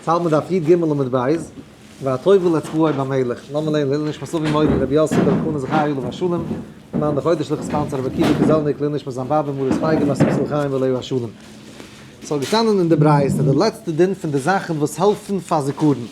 האלט מען דף י"ג עמוד ב', והטובל אצבעו במלח, לאמיר לערנען לעילוי נשמת אבי מורי רבי יוסף בן חנה זכרי' עליו השלום, למען די חודש לכ' sponsor רבי עקיבא קוזעלניק לעילוי נשמת זיין באבע מרת פייגא בת ישראל חיים עליה השלום. ס'האט געשטאנען אין די ברייתא די לעצטע דין פון די זאכן וואס העלפן פאר זיכרון,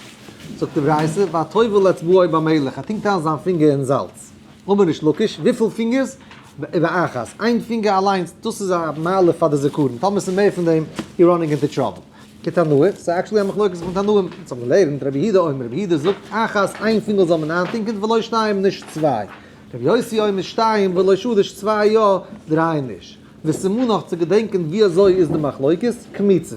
זאגט די ברייתא והטובל אצבעו במלח, ער טונקט איין זיין פינגער אין זאלץ, אמר ריש לקיש, וויפיל פינגערס? באחת, איין פינגער אליינס, דאס איז א מעלה פאר די זיכרון, טאמער ס'איז מער פון דעם, you're running into trouble. כתנאי, ס'איז actually א מחלוקת פון תנאים, אונז האבן געלערנט, רבי יהודה אומר, רבי יהודה זאגט, אחת, איין פינגער זאל מען איינטונקען, ולא שתיים, נישט צוויי. רבי יוסי אומר, שתיים, ולא שלש, צוויי יא, דריי נישט. וסימנך צו געדענקען ווי אזוי איז די מחלוקת, קמיצה.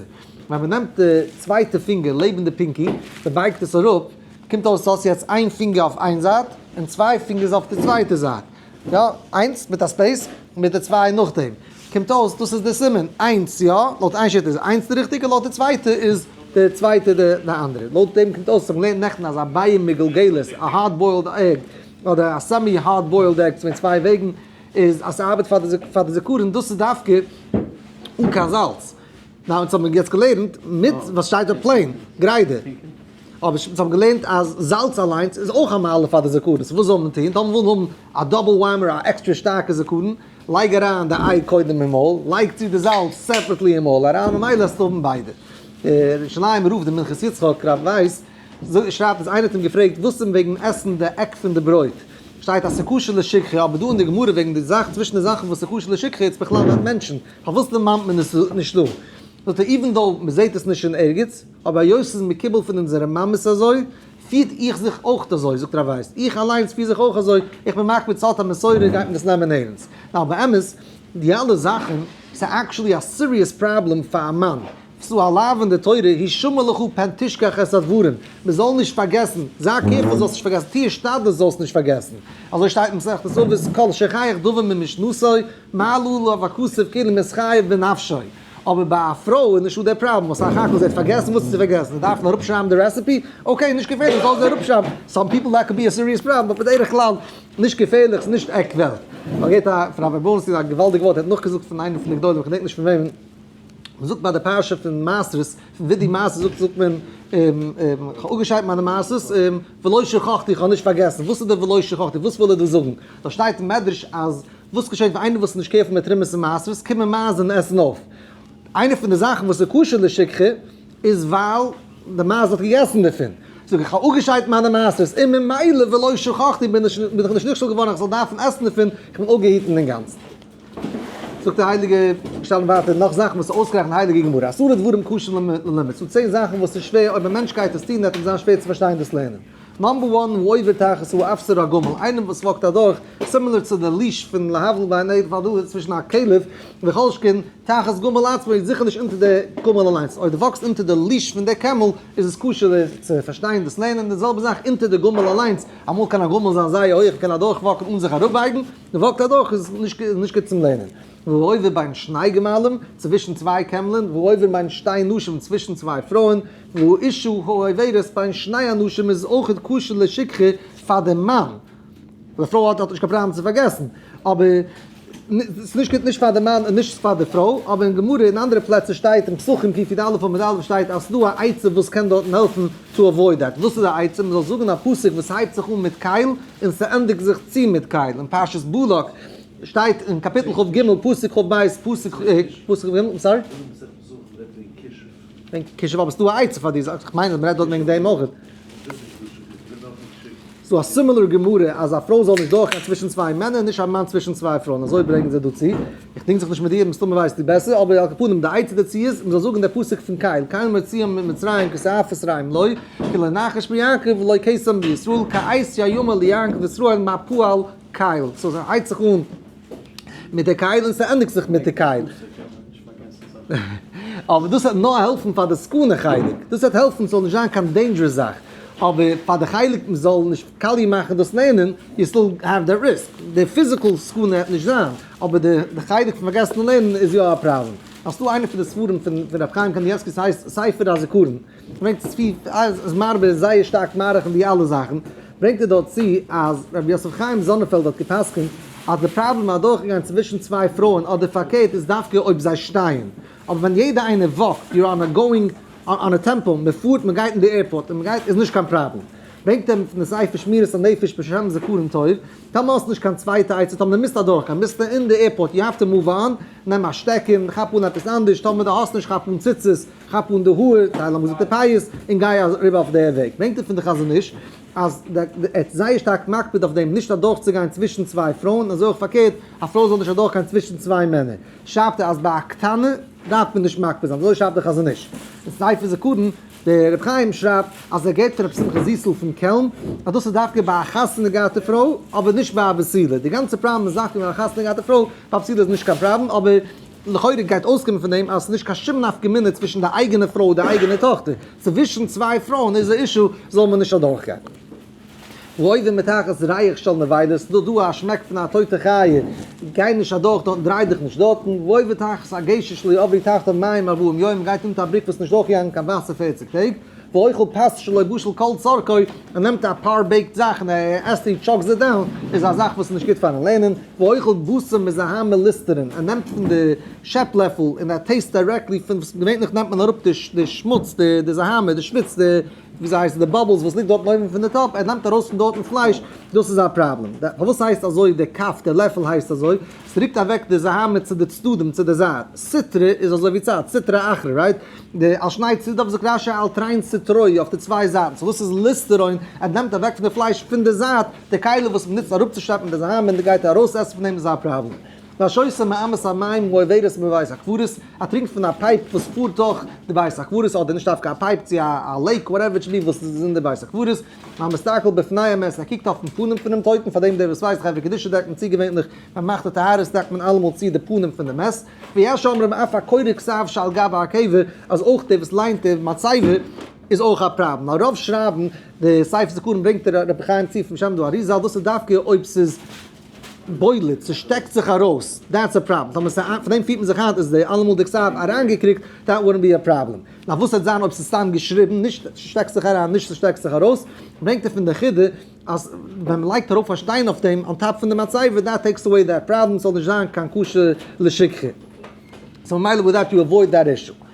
ווען מ'נעמט די צווייטע פינגער לעבן די pinky, מ'בייגט עס אראפ, קומט אויס האסט יעצט איין פינגער אויף איין זייט, און צוויי פינגערס אויף די צווייטע זייט. יא, איינס מיט א space, מיט די צוויי נאכדעם. קומט אויס דאס איז די סימן, איינס יא, לויט איין שיטה איז איינס די ריכטיגע, לויט די צווייטע איז די צווייטע די אנדערע. לויט דעם קומט אויס, האבן געלערנט נעכטן אז א ביעא מגולגלת, א hard boiled egg, אדער א semi hard boiled egg, צווישן צוויי וועגן, איז אז ס'ארבעט פאר די זיכרון, דאס איז דווקא אן קיין זאלץ. נאר אונז האבן יעצט געלערנט מיט וואס שטייט דא plain, גריידע. אבער אונז האבן געלערנט אז זאלץ אליינס איז אויך א מעלה פאר די זיכרון, so וואס זאל מען טון? טאמער וויל מען האבן א double whammy, א עקסטרע שטארקע זיכרון, לייג אריין די איי קודם אין מויל, לייג צו די זאלץ separately אין מויל אריין, ממילא וועסטו האבן ביידע. דער ירושלימ'ער רב דער מנחת יצחק רב ווייס שרייבט אז איינער האט אים געפרעגט וואס איז וועגן עסן די עק פון די ברויט, שטייט אז ס'כשר לשכחה, אבער דא אין די גמרא וועגן די זאך צווישן די זאכן וואס איז כשר לשכחה איז בכלל not mentioned, פארוואס דערמאנט מען עס נישט דא? זאגט ער even though מ'זעט עס נישט אין ערגעץ, אבער היות ס'איז מקובל פון אונזערע מאמעס אזוי, פירט איך זיך אויך אזוי, זאגט רב ווייס, איך אליינס פיר זיך אויך אזוי, איך בין מקפיד ס'האט א מסורה גייט מען עס נעמען ערנסט. נאר באמת, די אלע זאכן, ס'איז actually א serious פראבלעם פאר א מאן, ס'דא א לאו אין די תורה, הישמר לך פן תשכח את הדברים, מ'זאל נישט פארגעסן, זיי careful זאלסט נישט פארגעסן, טו השתדלות זאלסט נישט פארגעסן, אזוי שטייט אין מסכת אבות, כל שוכח דבר ממשנתו, מעלה עליו הכתוב כאילו מתחייב בנפשו. אבער ביי א פרוי איז נישטא דער פראבלעם, סך הכל זי האט פארגעסן וואס צו פארגעסן, זי דארף נאר אראפשרייבן די recipe, okay נישט געפערליך זאל זי אראפשרייבן, some people that could be a serious problem, but בדרך כלל נישט געפערליך, ס'איז נישט עק וועלט. כ'האב געהערט א פון רבי בורנשטיין א געוואלדיג ווארט, ער האט נאכגעזאגט פון איינעם פון די גדולים, כ'געדענק נישט פון וועמען, מ'זאגט ביי די פרשה פון מעשרות, פון וידוי מעשרות זאגט מען, כ'האב אפגעשיידט מיינע מעשרות, ולא שכחתי, כ'האב נישט פארגעסן, וואס איז די ולא שכחתי, וואס וויל ער דא זאגן? דאס שטייט אין מדרש אז וואס געשעט ווען איינער וואס איז נישט careful מיט תרומות און מעשרות קומען מייז און עסן אויף? איינע פון די זאכן וואס איז כשר לשכחה איז ווייל די מייז האט געגעסן דערפון. זאג איך, כ'האב אפגעשיידט מיינע מעשרות און ממילא ולא שכחתי בין איך נישט נכשל געווארן איך זאל דארפן עסן דערפון, איך בין אפגעהיטן אינגאנצן. זאגט די הייליגע, שטעלן ווייטער נאך זאכן וואס איז אויסגערעכנט אין הייליגע גמרא, עשרה דברים קשים ללימוד, ס'דא צען זאכן וואס איז שווער אויב א מענטש גייט עס טון וועט אים זיין שווער צו פארשטיין דאס לערנען. number one העובר תחת האפסר הגמל, איינער וואס walk ט אדורך, similar צו די leash פון להבדיל בין עד ועד צווישן א כלב, וכל שכן תחת גמל עצמו איז זיכער נישט אונטער די גמל אליינס, אויב דו walk סט אונטער די leash פון די camel איז עס כשר צו פארשטיין דאס לערנען, די זעלבע זאך אונטער די גמל אליינס, אמאל קען א גמל זיין זייער הויך קען אדורך walk ן אן זיך אראפבייגן, די walk ט אדורך איז נישט גוט צום לערנען. והעובר בין שני גמלים, צווישן צוויי קעמלען, והעובר בין שתי נשים, צווישן צוויי פרויען, והאשה העוברת בין שני אנשים איז אויך כשר לשכחה פאר דעם מאן. די פרוי האט נישט קיין פראבלעם צו פארגעסן, אבער ס'איז נישט גוט נישט פאר די מאן און נישט פאר די פרוי, אבער אין גמרא אין אנדערע פלעצער שטייט אין פסחים קי"א עמוד א' שטייט אז ס'דא א עצה וואס קען דארטן העלפן to avoid that, וואס איז די עצה? מ'זאל זאגן א פסוק וואס הייבט זיך אן מיט קל און ס'ענדיגט זיך צו מיט קל, אין פרשת בלק שטייט אין קאפיטל כ"ג פסוק כ"ב פסוק פסוק כ"ג, sorry? וועגן כישוף אבער ס'דא א עצה פאר די זאך, כ'מיין אז מ'רעדט דארט וועגן דעם אויך. ס'דא א similar גמרא אז א פרוי זאל נישט דורכגיין צווישן צוויי מענער, נישט א מאן צווישן צוויי פרויען, אזוי ברענגען זיי דא צו. איך דינג זיך נישט מיט דיר, מסתמא ווייסטו בעסער, אבער על כל פנים די עצה דערצו איז, מ'זאל זאגן די פסוק פון קל, קל מוציאם ממצרים כשאפס רעים לו, כי לא נחש ביעקב ולא קסם בישראל, כעת יאמר ליעקב ישראל מה פעל קל. so ס'הייבט זיך אן מיט די קל און ס'ענדיגט זיך מיט די קל. אבער דאס וועט נאר העלפן פאר די סכנה חלק, דאס וועט העלפן ס'זאל נישט זיין קיין dangerous זאך, אבער פאר די חלק מ'זאל נישט קאליע מאכן דאס לערנען, you still have the risk, די physical סכנה וועט נישט זיין, אבער די חלק פון פארגעסן לערנען איז יא א פראבלעם. האסטו איינע פון די ספרים פון ר' חיים קאניעווסקי ס'הייסט ספר הזכרון, ברענגט עס פי איז מרבה זייער שטארק מאריך אין די אלע זאכן, ברענגט ער דארט צו אז רבי יוסף חיים זאנענפעלד האט גע'פסק'נט אז די פראבלעם אדורכגיין צווישן צוויי פרויען אדער פארקערט איז דווקא אויב זיי שטייען, אבער ווען יעדע איינער walk ט, you're on a going. אן א טעמפא, מען פארט מען גייט אין די airport און מען גייט איז נישט קיין פראבלעם. ברענגט ער פון די ספר שמירת הנפש בשם זכרון טוב, טאמער האסט נישט קיין צווייטע עצה, טאמער דו מוזט אדורכגיין, ביסטו אין די airport, you have to move on, נעם א שטעקן, כאפ אן עפעס אנדערש, טאמער דו האסט נישט כאפ אן ציצית, כאפ אן די האר, טייל האבן געזאגט די פאות, און גיי אריבער אויף די וועג. ברענגט ער פון די חזון איש, אז ער האט זייער שטארק מקפיד אויף דעם נישט אדורכצוגיין צווישן צוויי פרויען, אזוי אויך פארקערט, א פרוי זאל נישט אדורכגיין צווישן צוויי מענער. שרייבט ער אז ביי א קטנה דארף מען נישט מקפיד זיין, אזוי שרייבט דער חזון איש. אין ספר זכרון, דער רבי חיים שרייבט אז ער געבט פון רבי שמחה זיסל פון קעלם אז דאס איז דווקא ביי א חתונה געהאטע פרוי אבער נישט ביי א בתולה, די גאנצע פראבלעם איז דווקא ביי א חתונה געהאטע פרוי, ביי א בתולה איז נישט קיין פראבלעם, אבער לכאורה גייט אויסקומען פון דעם אז ס'איז נישט קיין שום נפקא מינה צווישן די אייגענע פרוי און די אייגענע טאכטער, צווישן צוויי פרויען איז א issue זאל מען נישט אדורכגיין. והעובר מתחת ריח של נבילה, ס'איז דא דא א שמעק פון א טויטע חיה, גיי נישט אדורך דארטן, דריי דיך נישט דארטן, והעובר תחת הגשר שלא עברו תחתיו מים ארבעים יום, גייט אונטער א בריק וואס איז נישט דורכגעגאנגען קיין וואסער פערציג טעג, ואוכל פת שלא בשל כל צרכו, ער נעמט א פאר-baked זאך און ער עסט און chugs it down, איז א זאך וואס איז נישט גוט פארן לערנען, ואוכל בשר מזוהמא ליסטרין, ער נעמט פון די שעפ לעפל און ער taste directly פון וואס געווענליך נעמט מען אראפ די שמוץ, די זוהמא, די שוויץ, די. וויאזוי הייסט עס, די bubbles וואס ליגט דארטן אויבן פון די טאפ, ער נעמט ארויס פון דארטן פלייש, דאס איז א פראבלעם. פארוואס הייסט אזוי די כף, די לעפל הייסט אזוי, ס'רוקט אוועק די זוהמא צו די צדדים, צו די זייט. סטרא איז אזוי ווי צד, סטרא אחרא, right? די על שני צדדיו זאגט רש"י על תרין סטרוי, אויף די צוויי זייטן. so דאס איז ליסטרין, ער נעמט אוועק פון די פלייש פון די זייט, די כלי וואס מ'נוצט אראפצושלעפן די זוהמא און די גייט ארויס עסן פון דעם איז א פראבלעם. והשותה מאמת המים העוברת מבית הקברות, א טרינק פון א pipe וואס פארט דורך די בית הקברות, אדער נישט דווקא א pipe צו א lake whatever it should be וואס איז אין די בית הקברות, והמסתכל בפני המת, ער קוקט אויפן פנים פונעם טויטן, פאר דעם דער וואס ווייסט חברה קדישא דעקט מען צו געווענליך ווען מ'מאכט די טהרות דעקט מען אלעמאל צו די פנים פון די מת, ויש אומרים אף הקורא כתב שעל גבי הקבר, אז אויך דער וואס ליינט די מצבה איז אויך א פראבלעם, נאר רוב שרייבן, די ספר זכרון ברענגט רבי חיים צו פון שם דא אריזל, דאס איז דווקא אויב ס'איז. בולט, ס'שטעקט זיך ארויס, that's a problem, טאמער ס'איז פון דעם פירט מען זיך היינט איז די אלעמאל די כתב אריינגעקרוקט, that wouldn't be a problem. נאר וואס וועט זיין אויב ס'איז סתם געשריבן, נישט ס'שטעקט זיך אריין, נישט ס'שטעקט זיך ארויס, ברענגט ער פון די חידא אז ווען מ'לייגט ארויף א שטיין אויף דעם on top פון די מצבה, that takes away that problem, ס'זאל נישט זיין קיין קשה לשכחה. so ממילא with that you avoid that issue.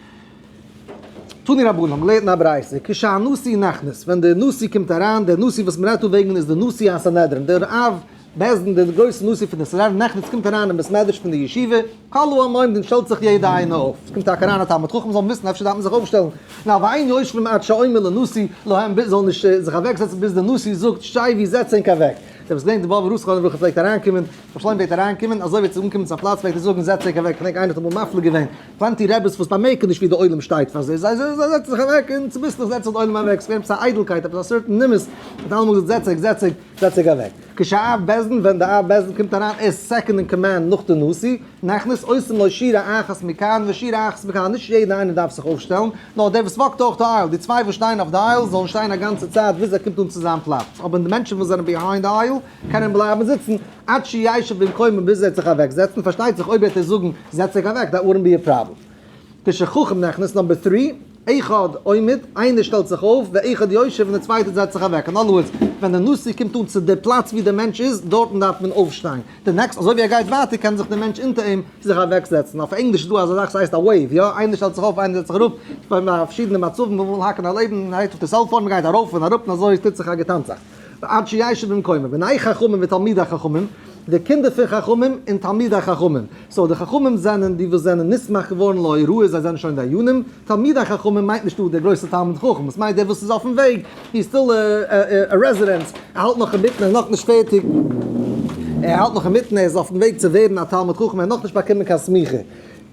תנו רבנן, האבן געלערנט אין א ברייתא, כשהנשיא נכנס, ווען דער נשיא קומט אריין, דער נשיא וואס מ'רעדט דא וועגן איז דער נשיא הסנהדרין, דער אב בית דין, דער גרויסער נשיא פון די סנהדרין, נכנס קומט אריין אין בית מדרש פון די ישיבה, כל העם עומדין שטעלט זיך יעדע איינער אויף, עס קומט טאקע אריין א תלמיד חכם זאל מען וויסן אפשר דארף מען זיך אויפשטעלן, נאר ואין יושבים עד שאומר לנשיא להם ביז זאל נישט זיך אוועקזעצן ביז דער נשיא זאגט שבו זעץ ענק אוועק, דער וואס געדענקט די באבע רוסכא וועלכע פלעגט אריינקומען, ר' שלמה פלעגט אריינקומען, אזוי ווי ער איז אנגעקומען צו א פלאץ פלעגט ער זאגן זעץ ענק אוועק, כ'דענק איינער האט אמאל מפליא געווען, plenty רעבעס וואס באמערקן נישט ווי די עולם שטייט פאר זיי, זיי זעצן זיך אוועק און צוביסלעך זעצט זיך די עולם אוועק, ס'געווען עפעס א איידלקייט, עפעס א certain נימוס, מ'האט אלעמאל געזאגט זעץ זיך, זעץ זיך, זעץ זיך אוועק. כשהאב בית דין, ווען די אב בית דין קומט אריין, ער איז second in command נאך די נשיא, נכנס, עושים לו שורה אחת מכאן ושורה אחת מכאן, נישט יעדער איינער דארף זיך אויפשטעלן, נאר דער וואס walk ט דורך די aisle, די צוויי וואס שטייען אויף די aisle זאלן שטיין א גאנצע צייט ביז ער קומט אן צו זיין פלאץ, אבער די מענטשן וואס זענען behind די aisle קענען בלייבן זיצן, עד שישב במקומו ביז ער וועט זיך אוועק זעצן, פארשטייט זיך אויב וועט ער זאגן זעץ זיך אוועק that wouldn't be a problem. כשחכם נכנס number three, אחד עומד, איינער שטעלט זיך אויף, ואחד יושב און דער צווייטער זעצט זיך אוועק, אין other words, ווען דער נשיא קומט אן צו די פלאץ ווי דער מענטש איז, דארטן דארף מען אויפשטיין, די next אזוי ווי ער גייט ווייטער קען זיך דער מענטש אונטער אים זיך אוועק זעצן, אויף ענגליש איז דא אזא זאך ס'הייסט א wave, יא, איינער שטעלט זיך אויף איינער זעצט זיך אראפ, ביי פארשידענע מצבים מ'וויל האקן א לעבן, מ'הייבט אויף די cellphone מ'גייט ארויף און אראפ און אזוי טוט זיך א געטאנצעכץ. ועד שישב במקומו, בני חכמים ותלמידי חכמים, די קינדער פון חכמים און תלמידי חכמים, so די חכמים זענען די וואס זענען נסמך געווארן להוראה, זיי זענען שוין דיינים, תלמידי חכמים מיינט נישט דא דער גרויסער תלמיד חכם, עס מיינט דער וואס איז אויפן וועג, he is still a resident, ער האלט נאך אינמיטן, ער איז נאכנישט פערטיג, ער האלט נאך אינמיטן, ער איז אויפן וועג צו ווערן א תלמיד חכם, ער האט נאכנישט באקומען קיין סמיכה.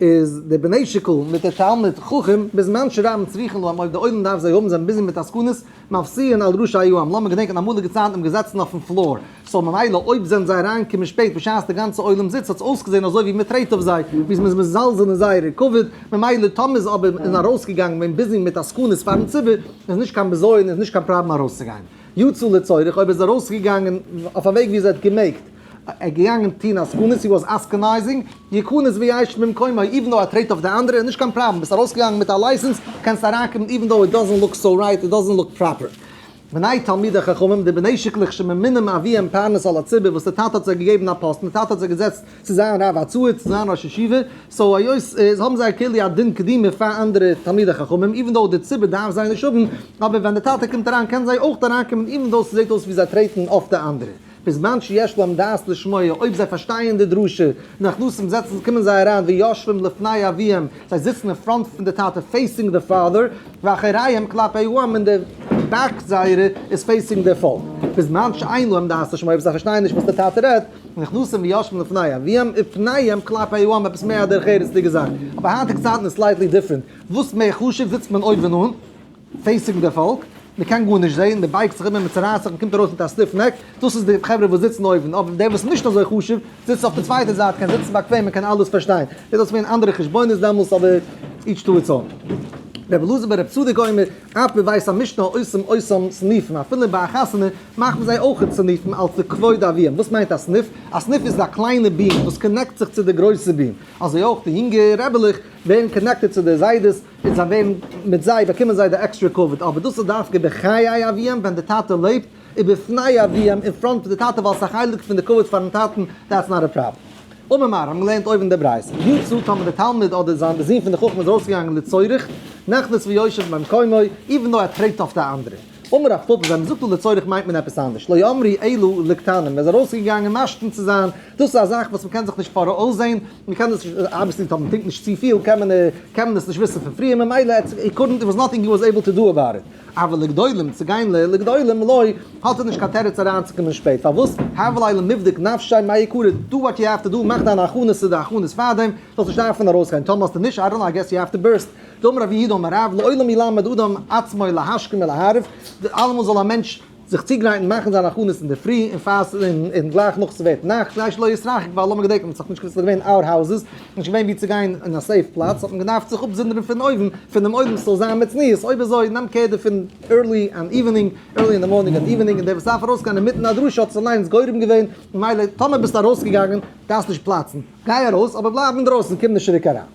איז די בני שקל מיט די תלמיד חכם בזמן שרבים צריכין להם, אויב די עולם דארף זיי האבן זענען busy מיט עסקנות, מפסיעין על ראשי העם, לאמיר געדענקען אמאליגע צייטן האט מען געזעצן אויפן floor, so ממילא אויב זענען זיי אריינגעקומען שפעט בשעת די גאנצע עולם זיצט האט עס אויסגעזען אזוי ווי מען טרעט אויף זיי, ווי מען איז מזלזל אין זייערע כבוד, ממילא טאמער איז אבער מען ארויסגעגאנגען ווען busy מיט עסקנות פארן ציבור, איז נישט קיין בזיון איז נישט קיין פראבלעם ארויסצוגיין. יצא לצורך אויב ער איז ארויסגעגאנגען אויף א וועג ווי עס האט געמעגט. ער איז געגאנגען טוהן עסקנות, he was עסקניזינג, יכנס וישב במקומו, even though ער טרעט אויף די אנדערע איז נישט קיין פראבלעם, ביסט ארויסגעגאנגען מיט א license, קענסט אריינקומען even though it doesn't look so right, it doesn't look proper. בני תלמידי חכמים, די בני שיקלעך שממונים אביהם פרנס על הציבור וואס די טאטע האט זיי געגעבן א פאסטן, די טאטע האט זיי געזעצט צו זיין רב הצעיר, צו זיין ראש ישיבה, so היות איז האבן זיי כאילו א דין קדימה פאר אנדערע תלמידי חכמים, even though די ציבור דארף זיי נישט האבן, אבער ווען די טאטע קומט אריין קענען זיי אויך אריינקומען even though ס'זעט אויס ווי זיי טרעטן אויף די אנדערע. בזמן שיש להם דעת לשמוע, אויב זיי פארשטייען די דרשה, נכנסים זעצן קומען זיי אריין ויושבים לפני אביהם, זיי זיצן אין front פון די טאטע facing די father, ואחוריהם כלפי העם און די back זייערע איז facing די פאלק. בזמן שאין להם דעת לשמוע, אויב זיי פארשטייען נישט וואס די טאטע רעדט, נכנסים ויושבים לפני אביהם ופניהם כלפי העם עפעס מער א דרך ארצ'דיגע זאך. אבער היינטיגע צייטן איז slightly different, וואס מער חשוב זיצט מען אויבן אן, facing די פאלק, מען קען גארנישט זעהן, מען בייגט זיך איבער, מען צורייסט זיך, מען קומט ארויס מיט א stiff neck, דאס איז די חברה וואס זיצן אויבן, אבער דער וואס איז נישט אזוי חשוב, זיצט אויף די צווייטע זייט, קען זיצן באקוועם, מען קען אלעס פארשטיין. דאס איז געווען אנדערע חשבונות דעמאלס, אבער each to its own. רבי אלעזר ברבי צדוק אומר, אף בבית המשתה עושים אותם סניפים, אפילו ביי א חתונה מאכט מען זיי אויכעט סניפים אלס די כבוד אביהם, וואס מיינט א סניף? א סניף איז א קליינע ביעם וואס connect זיך צו די גרויסע ביעם, אזוי אויך די יונגע רעבעלעך ווערן connected צו די זיידעס, און זיי ווערן מיט זיי באקומען זיי די עקסטרע כבוד, אבער דאס איז דווקא בחיי אביהם ווען די טאטע לעבט, ובפני אביהם אין front פון די טאטע ווייל ס'איז א חלק פון די כבוד פארן טאטן, that's not a problem. אמר מר, האבן געלערנט אויבן די ברייתא, יצא טאמער די תלמיד אדער זיין די זון פון די חכם איז ארויסגעגאנגען לצורך, נכנס ויושב במקומו, even though ער טרעט אויף די אנדערע. אמר רב פפא, ווען מ'זאגט דא לצורך מיינט מען עפעס אנדערש, לא אמרו אלא לקטנים, ער איז ארויסגעגאנגען משתין צו זיין, דאס איז א זאך וואס מ'קען זיך נישט פאראויסזען, מ'קען עס נישט, obviously טאמער מ'טרינקט נישט צופיל קען מען קען מען עס נישט וויסן פון פריער, ממילא he couldn't, it was nothing he was able to do about it. אבל לגדולים, צו גיין ל לגדולים לא, האט ער נישט קיין תירוץ אריינצוקומען שפעט, פארוואס? הוה ליה למיבדק נפשיה מאי קרא, do what you have to do, מאך דיינע הכנות צו די הכנות פארדעם, זאלסט נישט דארפן ארויסגיין, טאמער האסטו נישט, I don't know, I guess you have to burst. דאמר רב יהודה אמר רב, לעולם ילמד אדם עצמו להשכים ולהעריב, אלעמאל זאל א מענטש זיך צוגרייטן מאכן זיינע הכנות אינדערפרי און פאר און גלייך נאך ס'ווערט נאכט, כדי שלא יתרחק, ווייל לאמיר געדענקען, מ'האט זיך נישט געוואוסט ס'איז געווען out houses, נישט געווען ווי צו גיין אין א safe פלאץ, האט מען געדארפט זיך אפזונדערן פון אויבן, פונעם עולם ס'זאל זיין מיט צניעות, אויב אזוי נעם קער דערפון early and evening, early in the morning and evening, און דער וואס דארף ארויסגיין אינמיטן א דרשה האט עס אליינס גורם געווען, ממילא טאמער ביסטו ארויסגעגאנגען דארפסט נישט פלאצן, גיי ארויס אבער בלייב אינדרויסן קום נישט צוריק אריין.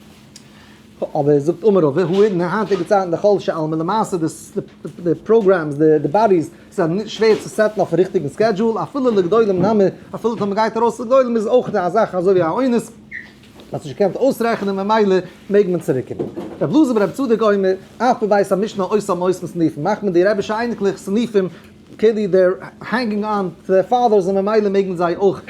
אבער זאגט אמר רבא, הא אין היינטיגע צייטן דכל עלמא למעשה די programs די bodies ס'איז שווער צו set ן אויפן ריכטיגן schedule אפילו לגדולים נמי אפילו טאמער מ'גייט ארויס לגדולים איז אויך א זאך אזוי ווי א אונס מ'האט נישט געקענט אויסרעכענען ממילא מעג מען צוריק קומען. רב אלעזר ברב צדוק אומר, אף בבית המשנה עושין אותם סניפים מאכט מען די רבי'שע אייניקלעך סניפים כאילו they're hanging on to their fathers און ממילא מעגן זיי אויך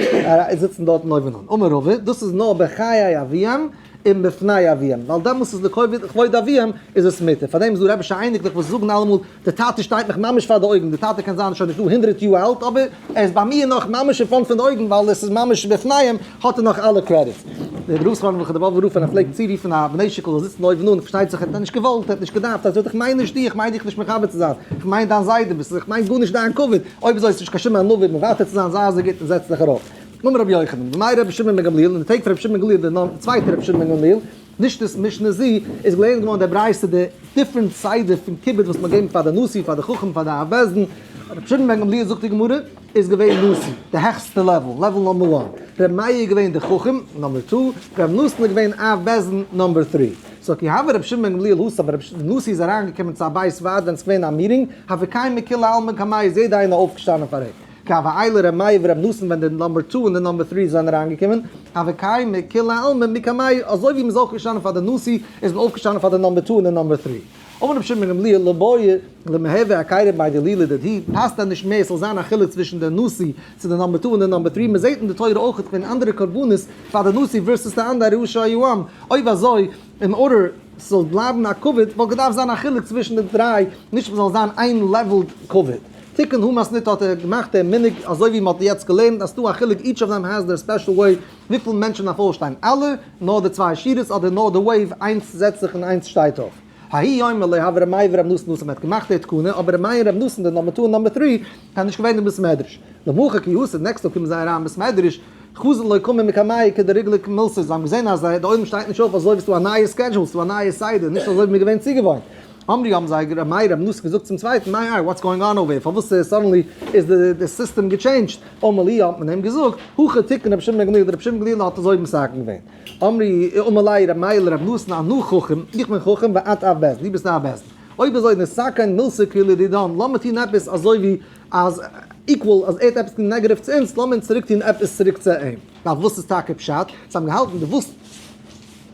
זיצן דארטן אויבן אן. אמר רבא, דאס איז נאר בחיי אביהם און בפני אביהם, ווייל דעמאלס איז לכבוד אביהם איז עס מותר, פארדעם איז דא רבי'שע אייניקלעך וואס זאגן אלעמאל די טאטע שטייט מיך ממש פאר די אויגן, די טאטע קען זיין שוין נישט דא הונדרעט יאר אלט אבער ער איז ביי מיר נאך ממש אין front פון די אויגן ווייל עס איז ממש בפניהם האט ער נאך אלע credits. דער רב זכרונו לברכה דער באבובער רב ווען ער פלעגט צורופן א בני שיקל זאל זיצן אויבן אן, פארשטייט זיך ער האט נישט געוואלט, ער האט נישט געדארפט, ער זאגט איך מיין נישט דיך, איך מיין דיך נישט מכבד צו זיין, איך מיין דיין זיידע, ביסט איך מיין גארנישט דיין כבוד, אויב אזוי איז נישט קיין שום ענווה מוותר צו זיין, זיי אזוי גוט און זעץ דיך ארויף. אמר רבי יוחנן, בימי רבי שמעון בן גמליאל, אין די טעג פון רבי שמעון בן גמליאל דער צווייטער רבי שמעון בן גמליאל, נשנית משנה זו, איז געלערנט געווארן דער ברייתא די different סדר פון כיבוד וואס מען האט געגעבן פאר די נשיא, פאר די חכם, פאר די אב בית דין. רבי שמעון בן גמליאל זאגט די גמרא, איז געווען נשיא, די העכסטע level, level number one. רבי מאיר איז געווען די חכם, number two. רבי נתן איז געווען אב בית דין, number three. so כי הוה רבי שמעון בן גמליאל התם, ווען רבי נשיא איז אריינגעקומען צו א בית ועד ווען עס איז געווען א meeting, הוה קיימי כולי עלמא קמיה איז יעדער איינער אויפגעשטאנען פאר אים. כי הוה עיילי ר' מאיר ור' נתן ווען די number two און די number three זענען אריינגעקומען, הוה קיימי כולי עלמא מקמייהו, אזוי ווי מ'איז אויפגעשטאנען פאר די נשיא, איז מען אויפגעשטאנען פאר די number two און די number three. אמר רבי שמעון בן גמליאל ליבעי למיהוי היכרא בי דלילה דידהו, פאסט דען נישט מער ס'זאל זיין א חילוק צווישן די נשיא צו די number two און די number three, מ'זעט אין די תורה אויך ווען אנדערע קרבנות פאר די נשיא versus די אנדערע ראשי העם, אויב אזוי אין order ס'זאל בלייבן א כבוד וואלט געדארפט זיין א חילוק צווישן די דריי, נישט ס'זאל זיין איין level כבוד. תיקון הא מתניתא האט ער געמאכט דעם מנהג אזוי ווי מ'האט יעצט געלערנט אז ס'דא א חילוק each of them has their special way וויפיל מענטשן דארף אויפשטיין אלע נאר די צוויי שורות אדער נאר די wave איינס זעצט זיך און איינס שטייט אויף. ההוא יומא לא הוה ר' מאיר ור' נתן התם מ'האט געמאכט די תקנה אבער ר' מאיר און ר' נתן די number two און number three זענען נישט געווען אין בית מדרש. למחר כי אתו next טאג קומען זיי אריין אין בית מדרש חזו לא קמו מקמייהו כדרגילי מילתא זיי האבן געזען אז די עולם שטייט נישט אויף אזוי ווי ס'דא א נייע schedule ס'דא א נייע סדר נישט אזוי ווי מ'איז געווען צוגעוואוינט. אמרי האבן זיי ר' מאיר ר' נתן געזאגט צום צווייטן, מאי איי what's going on over here, פארוואס suddenly איז די סיסטעם גע change ט, אמר להו האט מען אים געזאגט, הכי תיקן רבי שמעון בן גמליאל, רבי שמעון בן גמליאל האט אזוי מתקן געווען. אמרי אמר ליה ר' מאיר לר' נתן אנא חכם, איך בין חכם ואת אב בית דין, דו ביסט אב בית דין. אויב אזוי נסכן מילתא כלדידן, לאמיר טון עפעס אזוי ווי אז equal אז ער האט עפעס געטון negative צו אונז, לאמיר אונז צוריק טון עפעס צוריק צו אים. ווייל וואס איז טאקע פשט? זיי האבן געהאלטן די וואס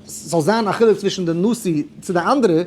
ס'זאל זיין א חילוק צווישן די נשיא צו די אנדערע,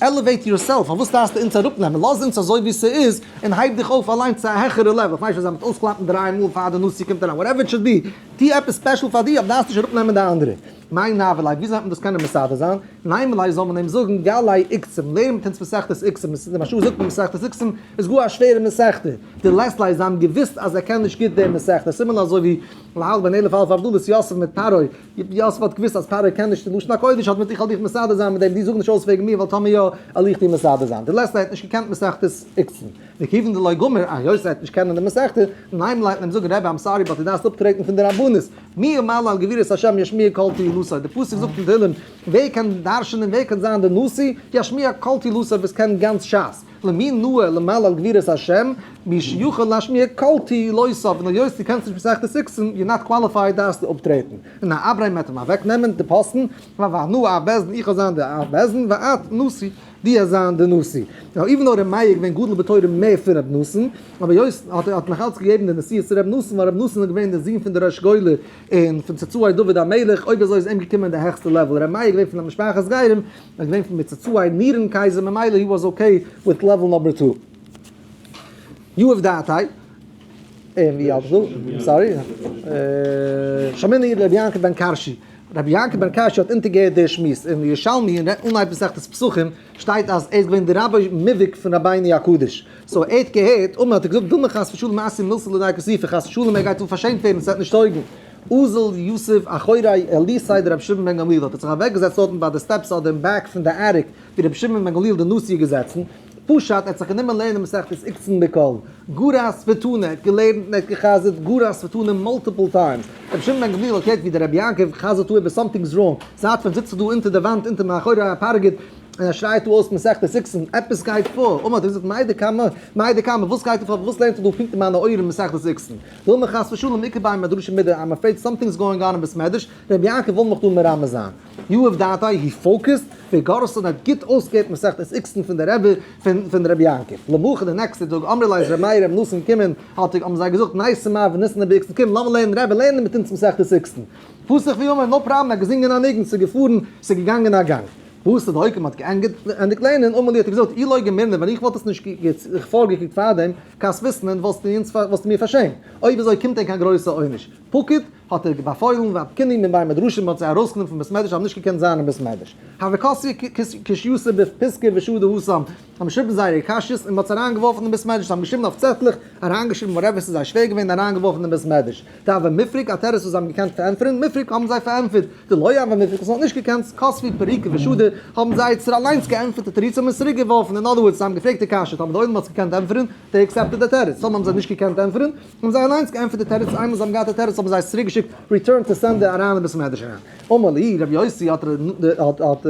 elevate yourself, פארוואס דארפסטו אונז אראפנעמען, לאז אונז אזוי ווי ס'איז, און הייב דיך אויף אליינס צו א העכערע level, כ'מיין נישט אז זיי מיט אויסקלאפן דריי מאל פאר די נשיא קומט אריין, whatever it should be, טו עפעס special פאר דיר, אבער דארפסט נישט אראפנעמען די אנדערע. מאי נעווי ליה, וויאזוי וועט מען דאס קענען מסדר זיין? נימא ליה זאל מען אים זאגן גלי עוקצין, לערן מיט אונז מסכת עוקצין, די מהרש"א זאגט מסכת עוקצין איז גאר א שווערע מסכתא, דלית ליה זיי האבן געוואוסט אז ער קען נישט גוט די מסכתא, סימן אזוי ווי להבדיל בין אלף אלפי הבדלות יוסף מיט פרעה, יוסף האט געוואוסט אז פרעה קען נישט די לשון הקודש, האט מיט איך וועל דיך מסדר זיין מיט דעם, דו זאג נישט אויס וועגן מיר ווייל טאמער יא וועל איך דיר מסדר זיין, דלית ליה האט נישט געקענט מסכת עוקצין. וכיוון דלא גמר, היות ער האט נישט קענען די מסכתא, נימא ליה אים זאגן רבי I'm sorry but דו דארפסט אפטרעטן פון די רבנות, מי ימלל על גבורות השם ישמיע כל תהילתו, די פסוק זאגט אין תהלים, ווער קען דרש'נען ווער קען זיין די נשיא, ישמיע כל תהילתו וואס קען גאנץ שס, למי נאה למלל על גבורות השם, מי שיכול להשמיע כל תהילותיו, און היות דו קענסט נישט מסכת עוקצין, you're not qualified דארפסטו אפטרעטן, און א אברהם וועט אים אוועק נעמען די פאסטן, ואנא אב בית דין איך וועל זיין די אב בית דין, ואת נשיא. די אז זיין די נשיא. Now even though ר' מאיר איז געווען גדול בתורה מער פון ר' נתן, אבער היות האט ער האט נאך אלץ געגעבן די נשיאות צו ר' נתן ווייל ר' נתן איז געווען די זון פון די ראש גולה און פון צאצאי דוד המלך, אויב אזוי איז אים געקומען די העכסטע level, ר' מאיר איז געווען פון א משפחת גרים, ער איז געווען פון מצאצאי נירון קייזער ממילא he was okay with level number two. יהב דעתיה. און ווי האלט דא? Sorry. שמעינן רבי יעקב בן כרשי. רבי יעקב בן כרשי האט אונטערגעהערט די שמועס. אין ירושלמי אין אנהייב מסכת פסחים שטייט אז ער איז געווען די רבי מובהק פון רבינו הקדוש. So ער האט געהערט, אמר האט ער געזאגט דילמא חס ושלום אתי מילתא לידי כיסופא חס ושלום ער גייט דא פארשעמט ווערן ס'וועט נישט טויגן. אזל יתיב אחורי עליתיה דרבי שמעון בן גמליאל האט ער זיך אוועקגעזעצט דארטן ביי די steps אדער אין back פון די attic ווי רבי שמעון בן גמליאל די נשיא איז געזעצן. פשט, ער האט זיך גענומען לערנען מסכת עוקצין בקול. גרס ותנא, ער האט געלערנט און ער האט גע'חזר'ט גרס ותנא multiple times. רבי שמעון בן גמליאל האט געהערט ווי דער רבי יעקב חזר'ט דא איבער something's wrong, זייט ווען זיצט ער דא אונטער די וואנט אונטער מאחורי הפרגוד און ער שרייט דא אויס מסכת עוקצין, עפעס גייט פאר, אמר האט ער געזאגט מאי דקאמר, מאי דקאמר, וואס גייט דא פאר, וואס לערנט ער דא פונקט אין מיינע אויערן מסכת עוקצין? דילמא חס ושלום איכא בי מדרשא מידי, I'm afraid something's going on אין בית מדרש, רבי יעקב וויל מיך דא מרמז זיין. יהב דעתיה, he focused, וגרס און האט גוט אויסגעהערט מסכת עוקצין פון די רבי פון רבי יעקב. למחר די נעקסטע טאג אמרו ליה איז רבי מאיר רבי נתן געקומען האט האבן זיי געזאגט ניתי מר וניתני בעוקצין קום לאמיר לערנען רבי לערנען מיט אונז מסכת עוקצין. פתח ואמר no problem ער האט געזינגען א ניגון ס'איז געפארן ס'איז געגאנגען א גאנג. בתר דאוקים האט געענדיגט לערנען אמר להו האט ער געזאגט אי לא גמירנא ווען איך וואלט עס נישט פארגעקוקט פארדעם כספיתנן וואלסטו מיר פארשעמט אויב אזוי קומט ענק א גרויסע עונש. פקיד, האט ער באפוילן ואפקינהו מבי מדרשא מ'האט זיי ארויסגענומען פון בית מדרש האבן נישט געקענט זיין אין בית מדרש. הוו כתבי קושייתא בפיסקא ושדו התם, האבן געשריבן זייערע קשיות און מ'האט עס אריינגעווארפן אין בית מדרש, זיי האבן געשריבן אויף צעטלעך, אריינגעשריבן whatever ס'איז זיי שווער געווען אריינגעווארפן אין בית מדרש. דהוה מפריק א תירוץ וואס זיי האבן געקענט פארענטפערן, מפריק האבן זיי פארענטפערט, דלא הוה מפריק וואס מ'האט נישט געקענט, כתבי פירוקי ושדו, האבן זיי אליינס געענטפערט די תירוצים און צוריק געווארפן, in other words זיי האבן געפרעגט די קשיא, טאמער די עולם האט עס געקענט ענטפערן, they accepted די תירוץ, טאמער האבן זיי נישט געקענט ענטפערן, האבן זיי אליינס געענטפערט די תירוץ, איינמאל זיי האבן געהאט די תירוץ האבן זיי עס צוריק געשיקט return to sender אריין אין בית מדרש אריין. אמר להו רבי יוסי האט האט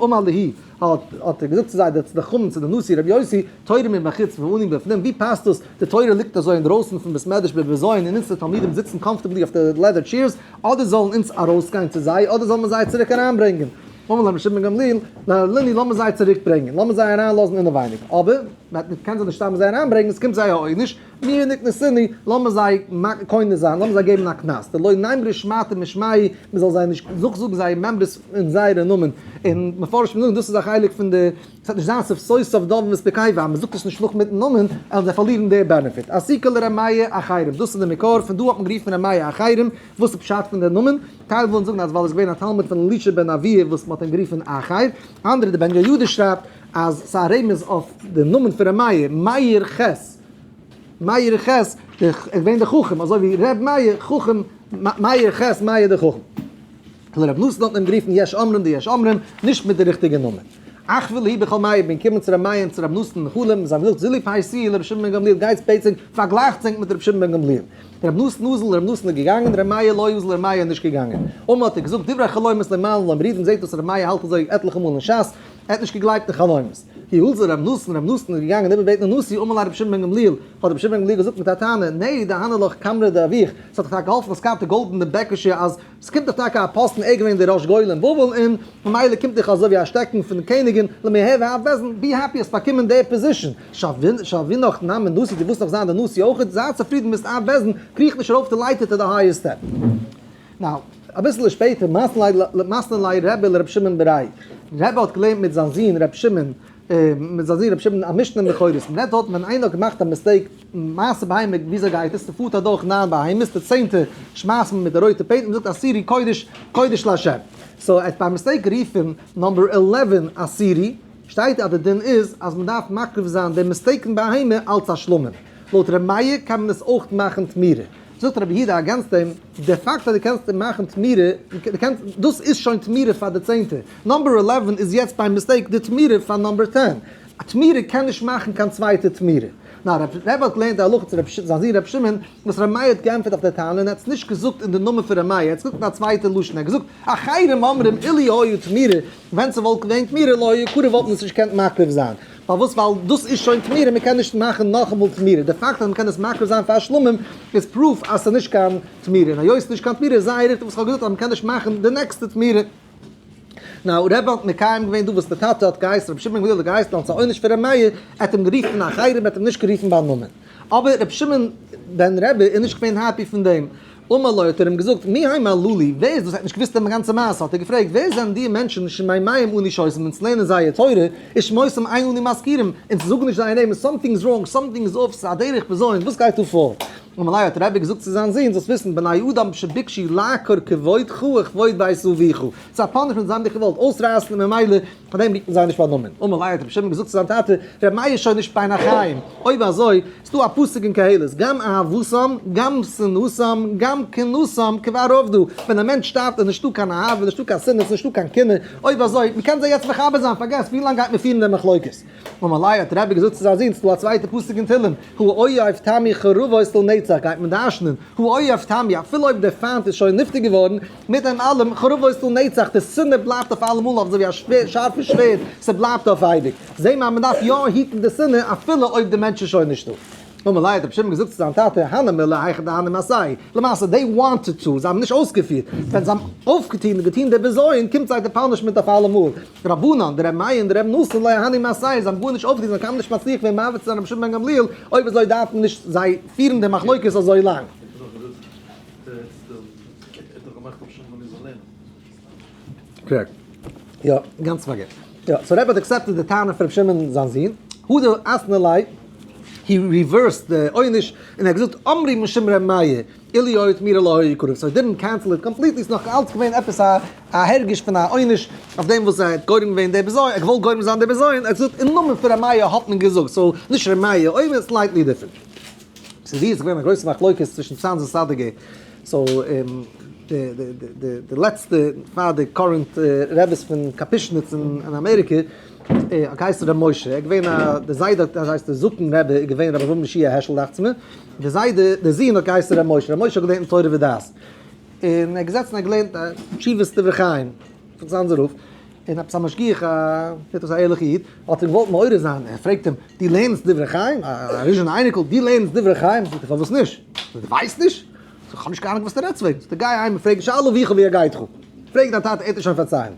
אמר להו האט האט ער געזאגט צו זיי די חכמים צו די נשיא רבי יוסי תורה מבחוץ ואנו מבפנים ווי פאסט דאס די תורה ליגט אזוי אינדרויסן פון בית מדרש בבזיון און אונז די תלמידים זיצן comfortably אויף די leather chairs אדער זאלן אונז ארויסגיין צו זיי אדער זאל מען זיי צוריק אריינברענגען. אמר להם ר' שמעון בן גמליאל, נעלינהו לאמיר זיי צוריק ברענגען, לאמיר זיי אריינלאזן אינעווייניג, אבער מען קען זיי נישט סתם אזוי אריינברענגען, עס קומט זיי א עונש, מיהו ניקנסינהו, לאמיר זיי קונה זיין, לאמיר זיי געבן א קנס, דלא נימרו שמעתא משמייהו, מען זאל זיי נישט נאכזאגן זייער מימרות אין זייערע נאמען, און מפרשים זאגן דאס איז א חלק פון די, עס וועט נישט זיין שפתותיו דובבות בקבר, אז מען זאגט עס נישט נאך מיטן נאמען, וועלן זיי פארלירן די benefit. אסיקו לר' מאיר אחרים, דאס איז די מקור, פון דא האט מען גערופן ר' מאיר אחרים, וואס איז פשט פון די נאמען? טייל ווילן זאגן אז ווייל ער איז געווען א תלמיד פון אלישע בן אבויה וואס מ'האט אים גערופן אחר, אנדערע די בן יהוידע שרייבט אז ס'איז א רמז אויף די נאמען פון ר' מאיר, מאיר ח', מאיר ח', די איז געווען די חכם, אזוי ווי ר' מאיר חכם, מאיר ח', מאיר די חכם. ר' נתן האט אים גערופן יש אומרים די יש אומרים, נישט מיט די ריכטיגע נאמען. אך ולהי בכל מאיר בין קומען צו ר' מאיר און צו ר' נתן אין חלום, זיי האבן געזאגט זילו פייסוהו לר' שמעון בן גמליאל גייטס בעצם פארגלייכטס ענק מיט ר' שמעון בן גמליאל. ר' נתן אזל ר' נתן איז געגאנגען, ר' מאיר לא אזל ר' מאיר איז נישט געגאנגען. אמר האט ער געזאגט דברי חלומות לא מעלין ולא מורידין זעט אויס ר' מאיר האלט אזוי עטליכע מאל אין שס, ער האט נישט געגלייבט אין חלומות. כי הלז ר' נתן, ר' נתן איז געגאנגען איבערבעטן די נשיא, אמר ליה רבי שמעון בן גמליאל, האט רבי שמעון בן גמליאל געזאגט מיט א טענה, נהי דאהני לך כמרא דאבוך, ס'האט דיך טאקע געהאלפן האסט געהאט די גאלדענע בעקעשע אז ס'קומט דיך טאקע א פאסטן ער געווען דער ראש גולה אין בבל און ממילא קומט דיך אזוי ווי א שטעקן פון די קעניגין למיהב אב בית דין, be happy האסט באקומען די position, שוינך נמי נשיא דו ווילסט נאך זיין די נשיא אויכעט, זיי צופרידן ביסט אב בית דין, קריך נישט ארויף די לייטער to the highest step. Now, אביסל שפעטער, מתני ליה רבי לרבי שמעון בריה. רבי האט געלערנט מיט זיין זון רבי שמעון, מיט זיין זון רבי שמעון א משנה אין בכורות. מען רעדט דארט ווען איינער האט געמאכט א mistake, מעשה בהמה, וויאזוי גייט עס? ס'פארט אדורך ניין בהמות, די צענטע שמייסט מען מיט די רויטע paint, מען זאגט עשירי קודש, קודש לה'. So ער האט ביי mistake גערופן number 11 עשירי, שטייט אז די דין איז אז מען דארף מקריב זיין די mistaken בהמה אלץ א שלמים. לויט ר' מאיר קען מען עס אויך מאכן תמורה. זאגט רבי יהודה against דעם, די פאקט אז דו קענסט מאכן תמורה, דו קענסט, דאס איז שוין תמורה פאר די צענטע, number 11 איז יעצט by mistake די תמורה פאר number 10, א תמורה קען נישט מאכן קיין צווייטע תמורה. נאר רבי האט געלערנט די הלכה צו זיין זון רבי שמעון, וואס רבי מאיר האט געענטפערט אויף די טענה, און ער האט עס נישט געזאגט אין די נאמען פון רבי מאיר, ער האט עס געזאגט אין א צווייטע לשון, ער האט געזאגט, אחרים אומרים אילו היה תמורה, ווען ס'וואלט געווען תמורה לא היה קרב וואלט מען עס נישט געקענט מקריב זיין. פארוואס? ווייל דאס איז שוין תמורה, מען קען נישט מאכן נאכאמאל תמורה. די פאקט אז מען קען עס מקריב זיין פאר שלמים איז proof אז ס'איז נישט קיין תמורה. און היות ס'איז נישט קיין תמורה איז זייער ריכטיג וואס איך האב געזאגט אז מען קען נישט מאכן די נעקסטע תמורה. Now, רבי האט מקיים געווען דא וואס די טאטע האט געהייסן, רבי שמעון בן גמליאל האט געהייסן אלס א עונש פאר רבי מאיר, ער האט אים גערופן אחרים, ער האט אים נישט גערופן ביים נאמען. אבער רבי שמעון בן רבי איז נישט געווען happy פון דעם. אמר לו האט ער אים געזאגט, מי הם הללו, ווער איז דאס, ער האט נישט געוואוסט די גאנצע מעשה, האט ער געפרעגט, ווער זענען די מענטשן שמימיהם אנו שותים, אונז לערנען זייער תורה, ושמותם אין אנו מזכירים, אונז זאגן נישט זייער נעמען, something is wrong, something is off, ס'איז א דרך בזיון, וואס גייט דא פאר? אמר ליה האט רבי געזאגט צו זיין זון, זאלסט וויסן, בני אדם שביקשו לעקור כבודך וכבוד בית אביך, ס'איז א punishment, זיי האבן דיך געוואלט אויסרייסן און ממילא פאר דעם רופט מען זיי נישט ביים נאמען. אמר ליה האט רבי שמעון געזאגט צו זיין טאטע, רבי מאיר איז שוין נישט בין החיים, אויב אזוי איז דא א פסוק אין קהלת, גם אהבתם, גם שנאתם, גם קנאתם כבר אבדו, ווען א מענטש שטארבט איז נישטא קיין אהבה, נישטא קיין שנאה, ס'נישטא קיין קנאה, אויב אזוי, מ'קען זיי יעצט מחבר זיין, פארגעס, ווי לאנג גייט מען פירן די מחלוקת? אמר ליה האט רבי געזאגט צו זיין זון, ס'איז דא א צווייטע פסוק אין תהלים, האויב תמי חרבות לנצח, גייט מען דרש'נען, האויב תמי, אפילו אויב דער פיינט איז שוין נפטר געווארן, מיט דעם אלעם, חרבות לנצח, די שנאה בלייבט אויף אלעמאל אזוי ווי א שארפע שווערד, ס'בלייבט אויף אייביג. זעהן מיר אז מ'דארף יא היטן די שנאה אפילו אויב די מענטש איז שוין נישטא. אמר ליה האט רבי שמעון געזאגט צו זיין טאטע, הני מילי היכא דהני מעשי, למעשה they wanted to, זיי האבן נישט אויסגעפירט, ווען זיי האבן אויפגעטון און געטון די בזיון, קומט זיי די punishment אויף אלעמאל. רבנן, די רבי מאיר און די רבי נתן לא הני מעשי, זיי האבן גארנישט אויפגעטון, זיי האבן קיינמאל נישט מצליח געווען מעביר צו זיין רבי שמעון בן גמליאל, אויב אזוי דארף מען נישט זיי פירן די מחלוקת אזוי לאנג. Correct. יא, גאנץ פארגעסן. יא, so רבי האט accepted די טענה פון רבי שמעון זיין זון, הדר אתני ליה, he reversed די עונש, און ער האט געזאגט אמרי משום ר' מאיר, אילו היה תמורה לא היה קרב, so he didn't cancel it completely, ס'איז נאך אלץ געווען עפעס א הרגש פון א עונש אויף דעם וואס ער האט גורם געווען די בזיון, ער האט געוואלט גורם זיין די בזיון, ער האט געזאגט אין נאמען פון ר' מאיר האט מען געזאגט, so נישט ר' מאיר, אויב איז slightly different. ס'איז ווי עס איז געווען א גרויסע מחלוקת צווישן צאנז און סאדיגער, so די לעצטע פאר די current רעבעס פון קאפישניץ אין אמעריקע, האט געהייסן ר' משה, ער איז געווען א, די זיידע האט, דאס הייסט די זקן רבי איז געווען רבי אברהם ישעי' העשל דאכט זיך מיר, די זיידע, די זון האט געהייסן ר' משה, ר' משה האט געלערנט אין תורה ודעת, און ער האט געזעצן און געלערנט תשובות דברי חיים פון צאנזער רב, און עפעס א משגיח א, זעט אויס א ערליכע איד, האט אים געוואלט מעורר זיין, ער פרעגט אים, דו לערנסט דברי חיים? א ריזשינער אייניקל, דו לערנסט דברי חיים? זאגט ער, פארוואס נישט? זאגט ער, דו ווייסט נישט? זאגט ער, איך האב נישט קיין אהנונג וואס דו רעדסט וועגן. זאגט ער, גיי אהיים און פרעג שאל אביך ויגדך. פרעג דיין טאטע, ער וועט דיר שוין פארציילן.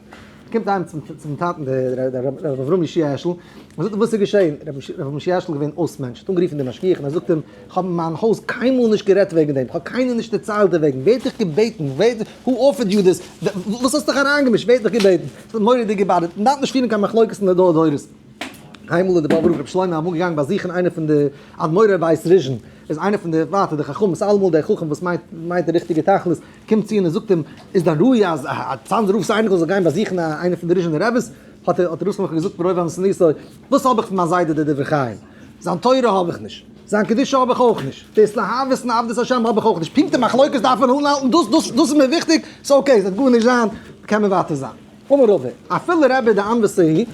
קומט אהיים צום טאטן דער רבי אברהם ישעי' העשל, און זאגט אים וואס איז געשען? רבי אברהם ישעי' העשל איז געווען אויס מענטש, האט אנגערופן דעם משגיח און ער זאגט אים, איך האב אין מיין הויז קיינמאל נישט גערעדט וועגן דעם, איך האב קיינעם נישט דערציילט דערוועגן, ווער האט דיך געבעטן? ווער, who offered you this? וואס האסט דיך אריינגעמישט? ווער האט דיך געבעטן? ס'איז מורא'דיג געבאדערט, מען דארף נישט פירן קיין מחלוקת אין די דור דורות. איינמאל איז דער באבובער רב רבי שלמה אמאל געגאנגען באזוכן איינער פון די אדמורי בית ריזשין, איז איינער פון די ווייטער די חכמים, ס'איז אלעמאל דער חכם וואס מיינט מיינט די ריכטיגע תכלית, קומט צו און ער זאגט אים, איז דיין ראי' אז א צאנזער רב'ס אייניקל זאל גיין באזוכן איינער פון די ריזשינער רעבעס? האט ער האט ר' שמחה געזאגט ברוב ענוותנותו, וואס האב איך פון מיין זיידע דער דברי חיים? זיין תורה האב איך נישט, זיין קדושה האב איך אויך נישט, דאס התלהבות און עבדות השם האב איך אויך נישט, פונקט די מחלוקת דארף מען אנהאלטן, דאס דאס דאס איז מיר וויכטיג, ס'איז okay, ס'וועט גארנישט זיין, קען מען ווייטער זיין. אמר רבא, אפילו רבי דענוותא הוא,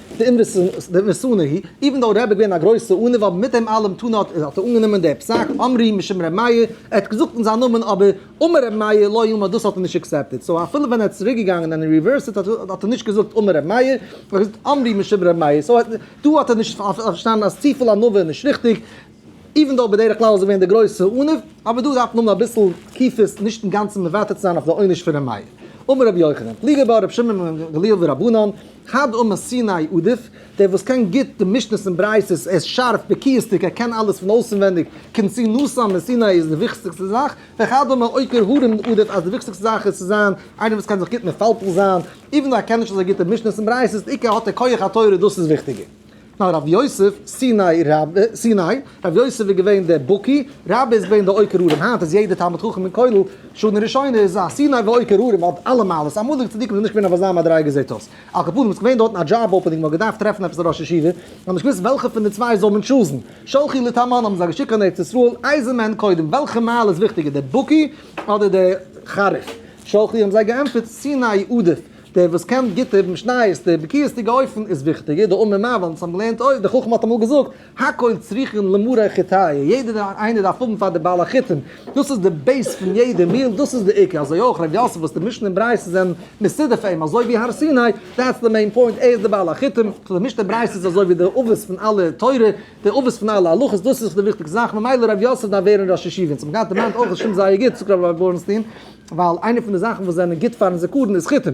דענוותנא הוא, even though רבי איז געווען א גרויסע עניו, אבער מיט דעם אלעם תנא האט ער אנגענומען די פסק, אמרי משום ר' מאיר, ער האט געזאגט אין זיין נאמען אבער אמר ר' מאיר לא אמר דאס האט ער נישט accepted, so אפילו ווען ער איז צוריק געגאנגען און reverse ט האט ער נישט געזאגט אמר ר' מאיר, ער האט געזאגט אמרי משום ר' מאיר, so דא האט ער נישט פארשטאנען אז צופיל ענווה איז נישט ריכטיג, even though בדרך כלל איז ער געווען דער גרויסע עניו, אבער דא דארף מען האבן אביסל תקיפות נישט אינגאנצן מוותר צו זיין אויף די עונש פון ר' מאיר. אמר רבי יוחנן, פליגי בה רבי שמעון בן גמליאל ורבנן, חד אמר סיני עדיף, דער וואס קען גוט די משניות און ברייתות, ער איז שארף, בקיאות'דיג, ער קען אלעס פון אויסענווענדיג, כנתינתן מסיני איז די וויכטיגסטע זאך, וחד אמר עוקר הרים עדיף אז די וויכטיגסטע זאך איז צו זיין איינער וואס קען זיך גוט מפלפל זיין, even though ער קען נישט אזוי גוט די משניות און ברייתות, די עיקר האט ער כח התורה דאס איז וויכטיגער. נאר רב יוסף, סיני רב, סיני, רב יוסף איז געווען דער בקי, רבה איז געווען דער עוקר הרים, היינט איז יעדער תלמיד חכם אין כולל, שנה ראשונה איז א סיני ועוקר הרים, האט אלע מעלות, אמאליגע צדיקים זענען נישט געווען אויף אזא מדריגה זעט אויס. על כל פנים איז געווען דארטן א job opening, מ'האט געדארפט טרעפן עפעס א ראש ישיבה, מ'האט נישט געוואוסט וועלכע פון די צוויי זאל מען choose ן, שלחו לתמן האבן זיי געשיקט קיין ארץ ישראל, איזה מהן קודם, וועלכע מעלה איז וויכטיגער דער בקי אדער דער חריף, שלחו האבן זיי געענטפערט סיני עדיף. דער וואס קען גוט די משניות, די בקיאות'דיגע אופן איז וויכטיגער, דאמר מר ווייל אונז האבן געלערנט אויך, דער חכם האט אמאל געזאגט, הכל צריכין למרי חיטייהו, יעדער איינער דארף האבן פאר די בעלי חיטים, דאס איז די base פון יעדע meal, דאס איז די עיקר, אזוי אויך ר' יוסף וואס די משנה און ברייתא זענען מסודר פאר אים אזוי ווי הר סיני, that's the main point, ער איז די בעל החיטים, so די משנה און ברייתא איז אזוי ווי די אבות פון אלע תורה, די אבות פון אלע הלכות, דאס איז די וויכטיגסטע זאך, ממילא ר' יוסף דארף ווערן ראש ישיבה, אונז האבן געהאט דערמאנט אויך, עס שטימט זייער גוט, זאגט ר' בורנשטיין, ווייל איינע פון די זאכן וואס זענען גוט פארן זכרון איז חיטים.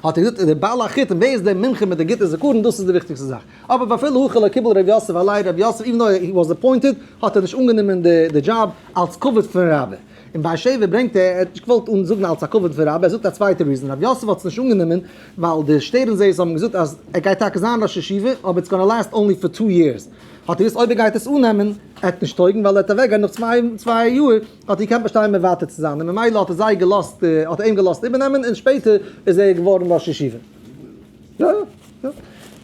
האט ער געזאגט, דער בעל החיטים, ווער איז דער מומחה מיט די גוטע זכרון, דאס איז די וויכטיגסטע זאך. אבער ואפילו הכי לא קיבל ר' יוסף עליה, ר' יוסף even though he was appointed, האט ער נישט אנגענומען די דזשאב אלס כבוד פון רבי. אין באר שבע ברענגט ער, ער האט נישט געוואלט אנזאגן אלס א כבוד פון רבי, ער זאגט א צווייטע reason, ר' יוסף האט עס נישט אנגענומען ווייל די שטערן זעערס האבן געזאגט אז ער גייט טאקע זיין ראש ישיבה, אבער it's gonna last only for two years. האט ער געוואוסט אויב ער גייט עס אננעמען עט נישט טויגן ווייל ער וועט אוועקגיין נאך צוויי יאר, האט ער געקענט באשטיין מוותר צו זיין און ממילא האט ער זיי געלאזט האט ער אים געלאזט איבערנעמען און שפעטער איז ער געווארן ראש ישיבה. יא יא.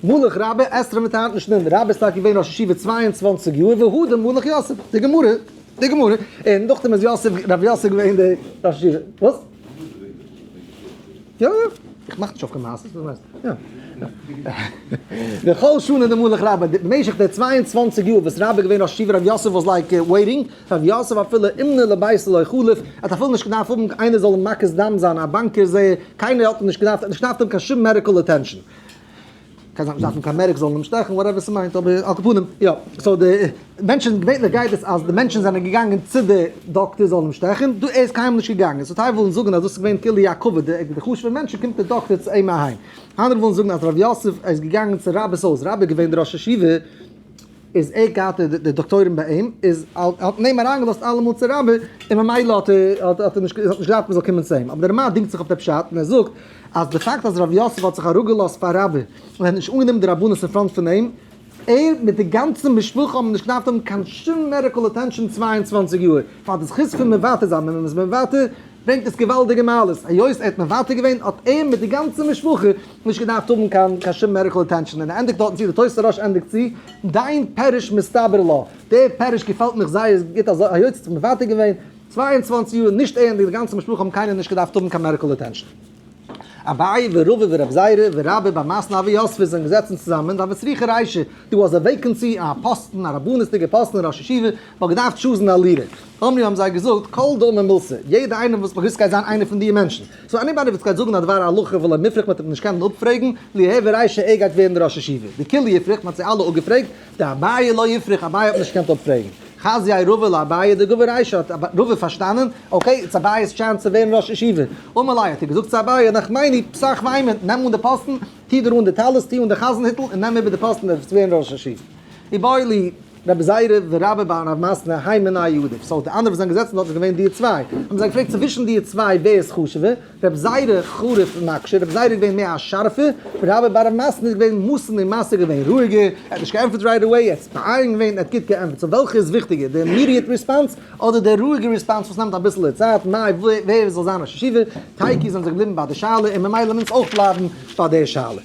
מלך רבה עשרה מיט היינט נישט נעמען, רבה איז טאקע געווען ראש ישיבה 22 יאר והוא די מלך יוסף, די גמרא, די גמרא, און נאכדעם איז יוסף רב יוסף געווען די ראש ישיבה. וואס? יא יא, איך מאך נישט אויף קיין מעשות, דו ווייסט. יא. וכל שנה דמלך רבה, במשך די 22 יאר וואס רבה געווען ראש ישיבה רב יוסף was like waiting, רב יוסף אפילו אומנא לביתיה לא חליף, ער האט אפילו נישט געדארפט האבן איינער זאל אים מקיז דם זיין, א banker זעה, קיינער האט אים נישט געדארפט, ער האט נישט געדארפט האבן קיין שום medical attention. קען זיין נישט דארפן קיין medic זאלן אים שטעכן, whatever ס'מיינט, אבער על כל פנים, יא, so די מענטשן, געווענליך גייט עס אז די מענטשן זענען געגאנגען צו די דאקטער זאל אים שטעכן, דא ער איז קיינמאל נישט געגאנגען, so טייל ווילן זאגן אז דאס איז געווען כאילו א כבוד, די חשוב'ע מענטשן קומט די דאקטער צו אים אהיים. אנדערע ווילן זאגן אז ר' יוסף איז געגאנגען צו רבה'ס הויז, רבה איז געווען די ראש ישיבה, איז ער געהאט די דאקטוירים ביי אים, איז האט מען אים אריינגעלאזט אלעמאל צו רבה, און ממילא האט ער האט ער נישט האט נישט געדארפט מען זאל קומען צו אים. אבער דער רמ"א דינגט זיך אויף די פשט און ער זאגט אז די פאקט אז ר' יוסף האט זיך אראפגעלאזט פאר רבה און האט נישט אנגענומען די רבנות אין front פון אים, ער מיט די גאנצע משפחה האבן נישט געדארפט האבן קיין שום medical attention 22 יאר, פאר די זכות פון מוותר זיין, ווען מען איז מוותר ברענגט עס געוואלדיגע מעלות, היות ער האט מוותר געווען האט ער מיט די גאנצע משפחה נישט געדארפט האבן קיין קיין שום medical attention, און ער ענדיגט דארטן צו, די תוס' הרא"ש ענדיגט צו, דיין פירוש מסתבר לה, דער פירוש געפעלט מיך זייער גוט אז היות ער האט מוותר געווען 22 יאר נישט ער און די גאנצע משפחה האבן קיינער נישט געדארפט האבן קיין medical attention. אביי ורבא ורב זירא ורבה בר מתנא אבי יוסף זענען געזעצן צוזאמען והוו צריכי רישא, דא was a vacancy, א פאסטן, א רבנות'דיגע פאסטן, ראש ישיבה, מ'האט געדארפט choose ן א leader. אמרי האבן זיי געזאגט, כל דאמר מילתא, יעדער איינער וואס מ'געוויסט גייט זיין איינער פון די מענטשן. so anybody וואס גייט זאגן א דבר הלכה ולא מיפרך מ'וועט אים נישט קענען אפפרעגן, ליהוי רישא ער גייט ווערן די ראש ישיבה. דכולהו איפריך, מ'האט זיי אלע אפגעפרעגט, דאביי לא איפריך, אביי האט נישט געקענט אפפרעגן. חזייה רבא לאביי דגבי רישא האט רבא פארשטאנען, okay, it's אביי'ס chance צו ווערן ראש ישיבה. אמר ליה האט ער געזאגט צו אביי, נחמני, פתח ואימא, נעם אן די פאסטן, טוה דיר אן די טלית, טוה אן די חזן היטל, און נעם איבער די פאסטן וועסט ווערן ראש ישיבה. איבעיא להו רבי זירא ורבה בר רב מתנא הי מינייהו עדיף, so די אנדערע וואס זענען געזעצן דארט איז געווען די צוויי, האבן זיי געפרעגט צווישן די צוויי ווער איז חשוב'ער, רבי זירא חריף ומקשי, רבי זירא איז געווען מער א שארפער, רבה בר רב מתנא איז געווען מתון ומסיק געווען רואיגער, ער האט נישט געענטפערט right away, ער האט מעיין געווען, ער האט גוט געענטפערט, so וועלכע איז וויכטיגער, די immediate response אדער די רואיגע response וואס נעמט אביסעלע צייט, מאי ווער זאל זיין ראש ישיבה, תיקו זענען זיי געבליבן ביי די שאלה און ממילא מוז אויך בלייבן ביי די שאלה.